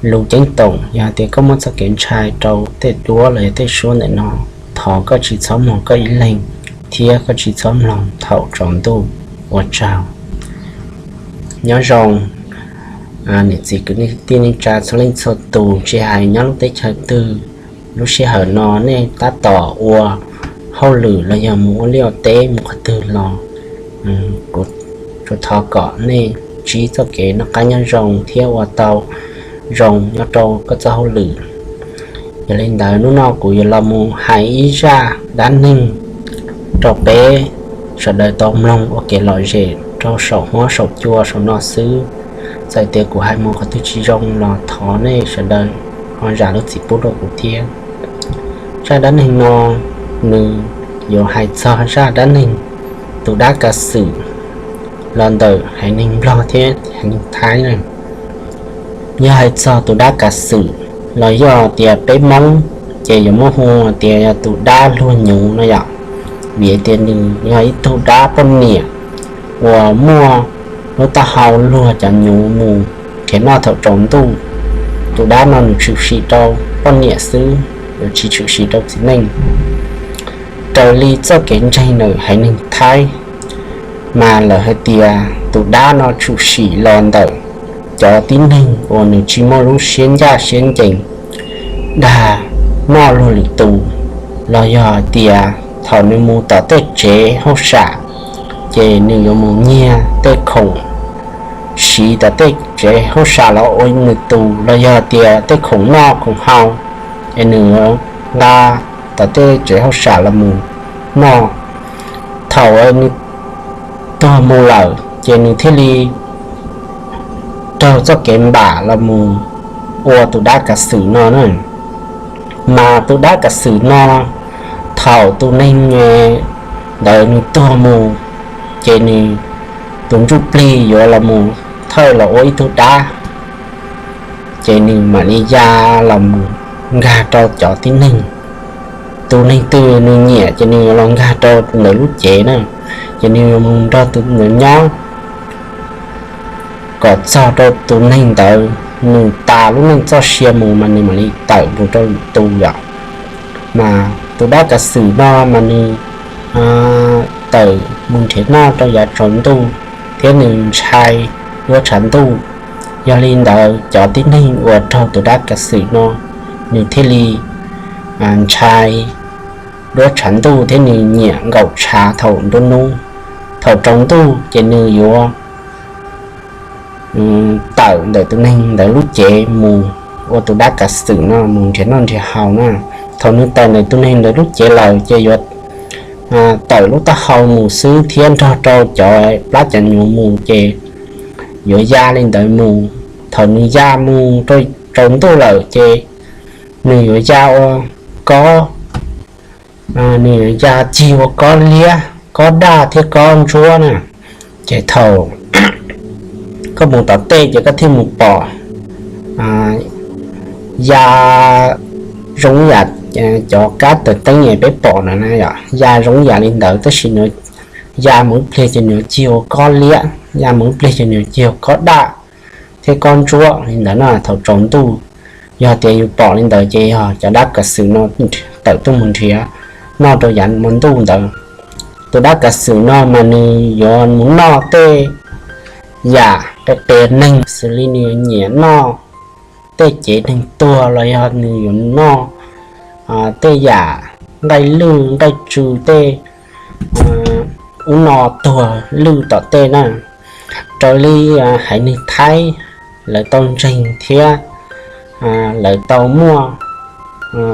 lus ceeb toom, yog tias koj muaj txoj kev ntshai rau tej duab los yog tej suab ntawm no, thov koj tsis txhob mloog koj ib leeg, thiab koj tsis txhob mloog thaum tsaus ntuj. Ua tsaug. Nyob zoo niam txiv kwv tij neej tsa txhua leej txhua tus, tsis hais nyob lub teb chaws twg, lub sij hawm no nej tab tom ua hauj lwm los yog mus ua liaj ua teb mus qhov twg los, kuv tsuas thov kom nej ntsib txoj kev noj qab nyob zoo thiab ua tau zoo nyob rau koj txoj hauj lwm. Yog li ntawd hnub no kuv yuav los mus hais ib zaj dab neeg rau peb sawv daws tau mloog ua kev lom zem rau saum huab saum cua saum no xwb. Txawm tias kuv hais mus qhov twg tsis zoo los thov nej sawv daws ho zam lub txim pub rau kuv thiab. Zaj dab neeg no nws yuav hais txog zaj dab neeg tus dab kav xwm los ntawm haiv neeg Nplog thiab haiv neeg Thaib na. Yog hais txog tus dab kav xwm los yog tias peb Hmoob ces yuav muab hu tias yog tus dab luag nyuv no yom, vim tias nws yog ib tug dab poj niam uas muaj lub taub hau luag cov nyuv mus nrhiav noj thaum tsaus ntuj. Tus dab no nws tshwm sim rau poj niam xwb, nws tsis tshwm sim rau txiv neej. Raws li txoj kev ntseeg ntawm haiv neeg Thaib mas lawv hais tias tus dab no tshwm sim los ntawm cov tib neeg uas nws tsis muaj lub siab ncaj siab ncees dag noj luag lwm tus, los yog hais tias thaum nws mus tom tej tsev hauj sam ces nws yuav mus nyiag tej khoom siv tom tej tsev hauj sam los ua nws tus, los yog tias tej khoom noj khoom haus es nws yuav nqa tom tej tsev hauj sam los mus noj. Thaum nws tuag mus lawm ces nws thiaj li raug txoj kev npam los mus ua tus dab kav xwm no na. Mas tus dab kav xwm no thaum tus neeg ntawd nws tuag mus ces nws tus ntsuj plig yuav los mus thawj los ua ib tug dab, ces nws mam li ya los mus nkag rau cov tib neeg. Tus neeg twg nws nyiam ces nws yuav los nkag rau ntawm lub cev na, ces nws yuav mus nrog tus ntawd nyob kom txog rau tus neeg ntawd nws tas lub neej txoj sia mus mas nws mam li tawm mus rau lwm tus yom. Mas tus dab kav xwm no mas nws tawm mus nrhiav noj rau yav tsaus ntuj thiab nws ntshai duab tshav ntuj. Yog li ntawd cov tib neeg uas raug tus dab kav xwm no nws thiaj li ntshai duab tshav ntuj thiab nws nyiam nkaum tshav thaum nruab hnub. Thaum tsaus ntuj ces nws yuav tawm ntawm tus neeg ntawd lub cev mus ua tus dab kav xwm no mus nrhiav noj nrhiav haus na. Thaum nws tawm ntawm tus neeg ntawd lub cev lawm ces yuav tawm lub taub hau mus xwb thiab nrog rau cov plab cov nyuv mus ces yuav ya li ntawd mus. Thaum nws ya mus rau tsaus ntuj lawm ces nws yuav ya ua kob, nws yuav ya cig ua kob liab, kob daj thiab kob ntsuab na. Ces thaum koj mus tom tej ces koj thiaj mus pom ya zoo yam cov kab tawm teeb es peb pom no na yom, ya zoo yam li ntawd tab sis nws ya mus ib pliag ces nws yuav cig ua kob liab, ya mus ib pliag ces nws yuav cig ua kob daj thiab kob ntsuab li ntawd na thaum tsaus ntuj. Yog tias yus pom li ntawd ces yog cov dab kav xwm no tawm tuaj mus nrhiav noj rau yav hmo ntuj ntawd. Tus dab kav xwm no mas nws yuav mus noj tej yam qias qias neeg xws li nws yuav nyiam noj tej cev neeg tuag los yog nws yuav noj tej yam nqaij lwj nqaij tsw tej ub no tuag lwj tom tej na. Raws li haiv neeg Thaib lawv tau ntseeg thiab lawv tau muaj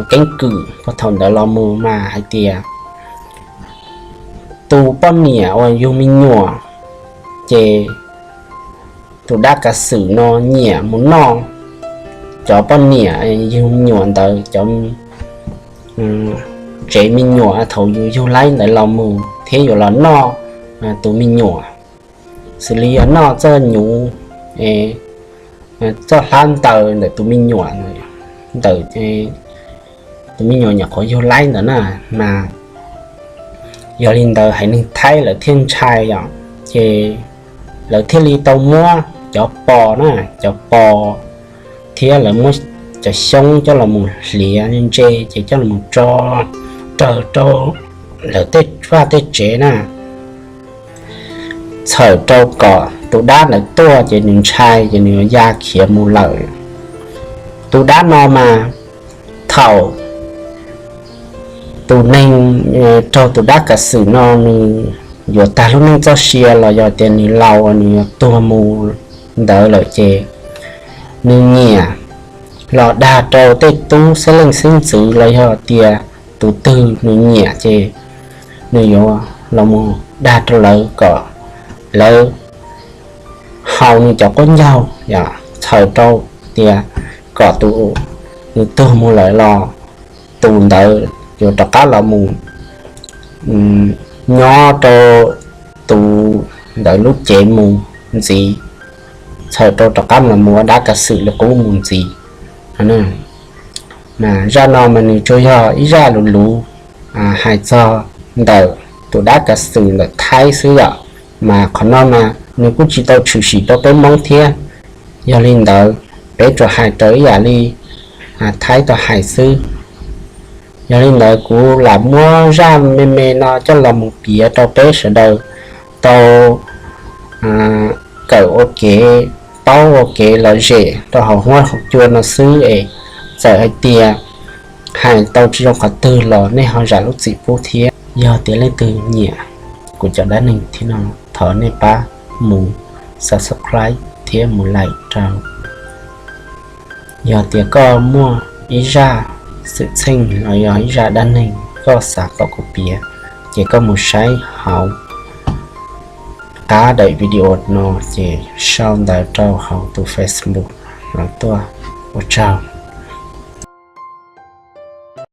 keeb kwm puag thaum ntawd los mus mas hais tias tus poj niam uas yug me nyuam ces tus dab kav xwm no nyiam mus noj cov poj niam yug me nyuam ntawd cov tsev me nyuam thaum yus yug laib ntawd los mus thiab yuav los noj tus me nyuam, xws li yog noj txoj nyuv, txoj hlab ntaws ntawm tus me nyuam, ntawm tus me nyuam nyuam qhuav yug laib ntawd na. Mas yog li ntawd haiv neeg Thaib lawv thiaj ntshai os, ces lawv thiaj li tau muab cov pos na, cov pos thiab lawv muab cov xyoob coj los mus hliav ntse ces coj los tso rawg rau lawv tej vaj tej tsev na. Txhawm rau kom tus dab ntawd tuaj ces nws ntshai ces nws yuav ya khiav mus lawm. Tus dab no mas thaum tus neeg raug tus dab kav xwm no nws yuav tag lub neej txoj sia los yog tias nws laus nws yuav tuag mus ntawd lawm ces nws nyiam los dag rau tej tub xeeb leej xeeb ntxwv los yog tias tus twg nws nyiam ces nws yuav los mus dag rau lawv kom lawv haus nws cov qaub ncaug, txhawm rau tias kom tus nws tuag mus lawm los tus ntawd yuav rov qab los mus nyob rau tus ntawd lub cev mus ntxiv, txhawm rau rov qab los mus ua dab kav xwm li qub mus ntxiv. Mas zaj no mas nws tsuas yog ib zaj luv luv hais txog ntawm tus dab kav xwm ntawm Thaib xwb yom, mas qhov no mas nws kuj tsis tau tshwm sim rau peb Hmoob thiab. Yog li ntawd peb tsuas hais raws ib yam li Thaib tau hais xwb. Yog li ntawd kuv lam muab zaj me me no coj los mus piav rau peb sawv daws tau kawm ua kev paub ua kev lom zem rau hauv huab hauv cua no xwb es txawm hais tias hais tau tsis zoo qhov twg los nej ho zam lub txim pub thiab. Yog tias leej twg nyiam kuv cov dab neeg thiab no thov nej pab mus subscribe thiab mus like rau. Yog tias koj muaj ib zaj xwm txheej los yog ib zaj dab neeg koj xav kom kuv piav ces koj mus saib hauv qab daim video no ces sau ntawv rau hauv tus Facebook los tuaj. Ua tsaug.